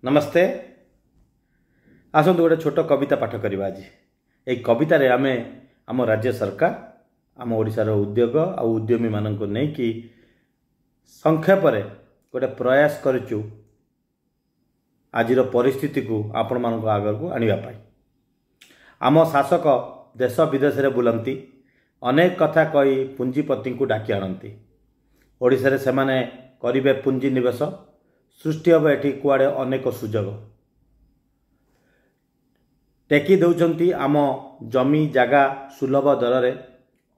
ନମସ୍ତେ। ଆସନ୍ତୁ ଗୋଟେ ଛୋଟ କବିତା ପାଠ କରିବା ଆଜି। ଏଇ କବିତାରେ ଆମେ ଆମ ରାଜ୍ୟ ସରକାର, ଆମ ଓଡ଼ିଶାର ଉଦ୍ୟୋଗ ଆଉ ଉଦ୍ୟମୀମାନଙ୍କୁ ନେଇକି ସଂକ୍ଷେପରେ ଗୋଟେ ପ୍ରୟାସ କରିଛୁ ଆଜିର ପରିସ୍ଥିତିକୁ ଆପଣମାନଙ୍କ ଆଗକୁ ଆଣିବା ପାଇଁ। ଆମ ଶାସକ ଦେଶ ବିଦେଶରେ ବୁଲନ୍ତି, ଅନେକ କଥା କହି ପୁଞ୍ଜିପତିଙ୍କୁ ଡାକି ଆଣନ୍ତି। ଓଡ଼ିଶାରେ ସେମାନେ କରିବେ ପୁଞ୍ଜି ନିବେଶ, ସୃଷ୍ଟି ହେବ ଏଠି କୁଆଡ଼େ ଅନେକ ସୁଯୋଗ। ଟେକି ଦେଉଛନ୍ତି ଆମ ଜମି ଜାଗା ସୁଲଭ ଦରରେ,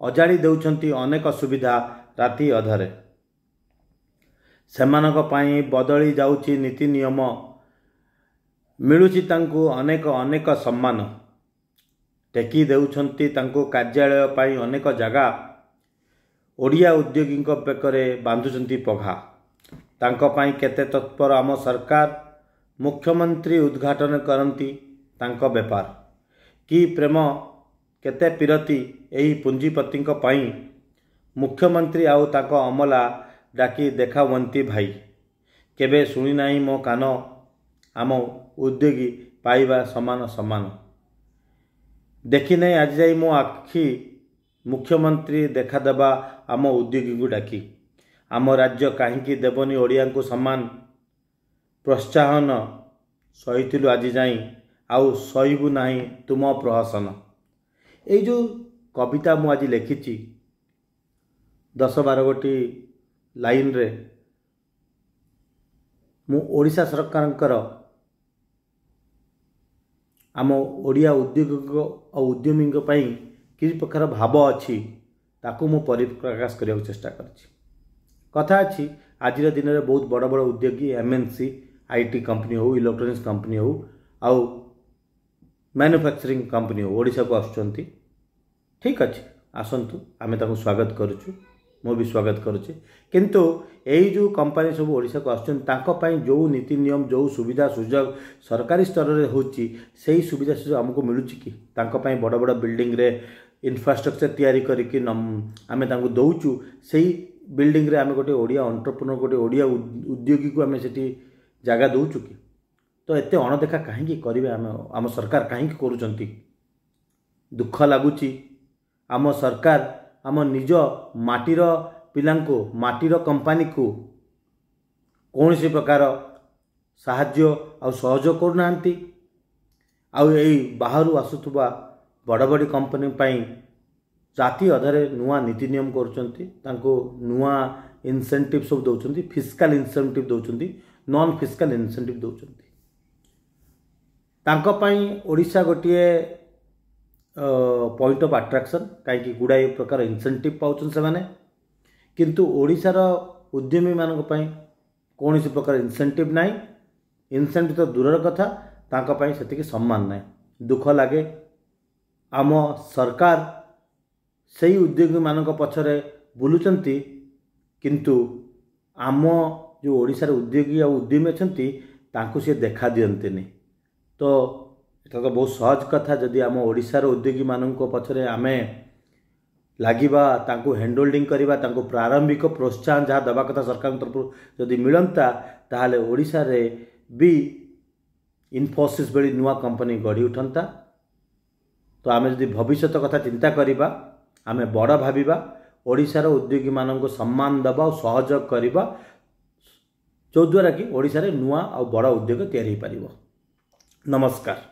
ଅଜାଡ଼ି ଦେଉଛନ୍ତି ଅନେକ ସୁବିଧା ରାତି ଅଧରେ। ସେମାନଙ୍କ ପାଇଁ ବଦଳି ଯାଉଛି ନୀତି ନିୟମ, ମିଳୁଛି ତାଙ୍କୁ ଅନେକ ଅନେକ ସମ୍ମାନ। ଟେକି ଦେଉଛନ୍ତି ତାଙ୍କୁ କାର୍ଯ୍ୟାଳୟ ପାଇଁ ଅନେକ ଜାଗା, ଓଡ଼ିଆ ଉଦ୍ୟୋଗୀଙ୍କ ବେକରେ ବାନ୍ଧୁଛନ୍ତି ପଘା। ତାଙ୍କ ପାଇଁ କେତେ ତତ୍ପର ଆମ ସରକାର, ମୁଖ୍ୟମନ୍ତ୍ରୀ ଉଦ୍ଘାଟନ କରନ୍ତି ତାଙ୍କ ବେପାର। କି ପ୍ରେମ କେତେ ପୀରତି ଏହି ପୁଞ୍ଜିପତିଙ୍କ ପାଇଁ, ମୁଖ୍ୟମନ୍ତ୍ରୀ ଆଉ ତାଙ୍କ ଅମଲା ଡାକି ଦେଖାଉନ୍ତି ଭାଇ। କେବେ ଶୁଣିନାହିଁ ମୋ କାନ ଆମ ଉଦ୍ୟୋଗୀ ପାଇବା ସମାନ ସମାନ। ଦେଖିନାହିଁ ଆଜି ଯାଇ ମୋ ଆଖି ମୁଖ୍ୟମନ୍ତ୍ରୀ ଦେଖାଦେବା ଆମ ଉଦ୍ୟୋଗୀଙ୍କୁ ଡାକି। ଆମ ରାଜ୍ୟ କାହିଁକି ଦେବନି ଓଡ଼ିଆଙ୍କୁ ସମ୍ମାନ ପ୍ରୋତ୍ସାହନ? ସହିଥିଲୁ ଆଜି ଯାଇଁ, ଆଉ ସହିବୁ ନାହିଁ ତୁମ ପ୍ରହସନ। ଏଇ ଯେଉଁ କବିତା ମୁଁ ଆଜି ଲେଖିଛି 10-12 ଗୋଟି ଲାଇନରେ, ମୁଁ ଓଡ଼ିଶା ସରକାରଙ୍କର ଆମ ଓଡ଼ିଆ ଉଦ୍ୟୋଗୀଙ୍କ ଆଉ ଉଦ୍ୟମୀଙ୍କ ପାଇଁ କି ପ୍ରକାର ଭାବ ଅଛି ତାକୁ ମୁଁ ପରିପ୍ରକାଶ କରିବାକୁ ଚେଷ୍ଟା କରିଛି। କଥା ଅଛି, ଆଜିର ଦିନରେ ବହୁତ ବଡ଼ ବଡ଼ ଉଦ୍ୟୋଗୀ, MNC, IT company ହେଉ, ଇଲେକ୍ଟ୍ରୋନିକ୍ସ କମ୍ପାନୀ ହେଉ ଆଉ ମ୍ୟାନୁଫ୍ୟାକ୍ଚରିଂ କମ୍ପାନୀ ହେଉ, ଓଡ଼ିଶାକୁ ଆସୁଛନ୍ତି। ଠିକ୍ ଅଛି, ଆସନ୍ତୁ, ଆମେ ତାଙ୍କୁ ସ୍ୱାଗତ କରୁଛୁ, ମୁଁ ବି ସ୍ୱାଗତ କରୁଛି। କିନ୍ତୁ ଏଇ ଯେଉଁ କମ୍ପାନୀ ସବୁ ଓଡ଼ିଶାକୁ ଆସୁଛନ୍ତି, ତାଙ୍କ ପାଇଁ ଯେଉଁ ନୀତି ନିୟମ, ଯେଉଁ ସୁବିଧା ସୁଯୋଗ ସରକାରୀ ସ୍ତରରେ ହେଉଛି, ସେଇ ସୁବିଧା ସୁଯୋଗ ଆମକୁ ମିଳୁଛି କି? ତାଙ୍କ ପାଇଁ ବଡ଼ ବଡ଼ ବିଲ୍ଡିଂରେ ଇନଫ୍ରାଷ୍ଟ୍ରକ୍ଚର ତିଆରି କରିକି ଆମେ ତାଙ୍କୁ ଦେଉଛୁ, ସେଇ ବିଲ୍ଡିଂରେ ଆମେ ଗୋଟେ ଓଡ଼ିଆ ଅଣ୍ଟରପ୍ରନର, ଗୋଟେ ଓଡ଼ିଆ ଉଦ୍ୟୋଗୀକୁ ଆମେ ସେଠି ଜାଗା ଦେଉଛୁ କି? ତ ଏତେ ଅଣଦେଖା କାହିଁକି କରିବେ ଆମ ସରକାର କାହିଁକି କରୁଛନ୍ତି? ଦୁଃଖ ଲାଗୁଛି, ଆମ ସରକାର ଆମ ନିଜ ମାଟିର ପିଲାଙ୍କୁ, ମାଟିର କମ୍ପାନୀକୁ କୌଣସି ପ୍ରକାର ସାହାଯ୍ୟ ଆଉ ସହଯୋଗ କରୁନାହାନ୍ତି, ଆଉ ଏଇ ବାହାରୁ ଆସୁଥିବା ବଡ଼ ବଡ଼ କମ୍ପାନୀ ପାଇଁ ରାତି ଅଧରେ ନୂଆ ନୀତି ନିୟମ କରୁଛନ୍ତି, ତାଙ୍କୁ ନୂଆ ଇନସେଣ୍ଟିଭ୍ ସବୁ ଦେଉଛନ୍ତି, ଫିସ୍କାଲ୍ ଇନସେଣ୍ଟିଭ୍ ଦେଉଛନ୍ତି, ନନ୍ ଫିସ୍କାଲ୍ ଇନସେଣ୍ଟିଭ୍ ଦେଉଛନ୍ତି। ତାଙ୍କ ପାଇଁ ଓଡ଼ିଶା ଗୋଟିଏ ପଏଣ୍ଟ ଅଫ୍ ଆଟ୍ରାକ୍ସନ୍, କାହିଁକି ଗୁଡ଼ାଏ ପ୍ରକାର ଇନସେଣ୍ଟିଭ୍ ପାଉଛନ୍ତି ସେମାନେ। କିନ୍ତୁ ଓଡ଼ିଶାର ଉଦ୍ୟମୀମାନଙ୍କ ପାଇଁ କୌଣସି ପ୍ରକାର ଇନସେଣ୍ଟିଭ୍ ନାହିଁ। ଇନସେଣ୍ଟିଭ୍ ତ ଦୂରର କଥା, ତାଙ୍କ ପାଇଁ ସେତିକି ସମ୍ମାନ ନାହିଁ। ଦୁଃଖ ଲାଗେ, ଆମ ସରକାର ସେଇ ଉଦ୍ୟୋଗୀମାନଙ୍କ ପଛରେ ବୁଲୁଛନ୍ତି, କିନ୍ତୁ ଆମ ଯେଉଁ ଓଡ଼ିଶାର ଉଦ୍ୟୋଗୀ ଆଉ ଉଦ୍ୟମୀ ଅଛନ୍ତି ତାଙ୍କୁ ସିଏ ଦେଖା ଦିଅନ୍ତିନି। ତ ଏଟା ତ ବହୁତ ସହଜ କଥା, ଯଦି ଆମ ଓଡ଼ିଶାର ଉଦ୍ୟୋଗୀମାନଙ୍କ ପଛରେ ଆମେ ଲାଗିବା, ତାଙ୍କୁ ହ୍ୟାଣ୍ଡହୋଲ୍ଡିଂ କରିବା, ତାଙ୍କୁ ପ୍ରାରମ୍ଭିକ ପ୍ରୋତ୍ସାହନ ଯାହା ଦେବା କଥା ସରକାରଙ୍କ ତରଫରୁ ଯଦି ମିଳନ୍ତା, ତାହେଲେ ଓଡ଼ିଶାରେ ବି ଇନଫୋସିସ୍ ଭଳି ନୂଆ କମ୍ପାନୀ ଗଢ଼ି ଉଠନ୍ତା। ତ ଆମେ ଯଦି ଭବିଷ୍ୟତ କଥା ଚିନ୍ତା କରିବା, ଆମେ ବଡ଼ ଭାବିବା, ଓଡ଼ିଶାର ଉଦ୍ୟୋଗୀମାନଙ୍କୁ ସମ୍ମାନ ଦେବା ଆଉ ସହଯୋଗ କରିବା, ଯଦ୍ୱାରା କି ଓଡ଼ିଶାରେ ନୂଆ ଆଉ ବଡ଼ ଉଦ୍ୟୋଗ ତିଆରି ହୋଇପାରିବ। ନମସ୍କାର।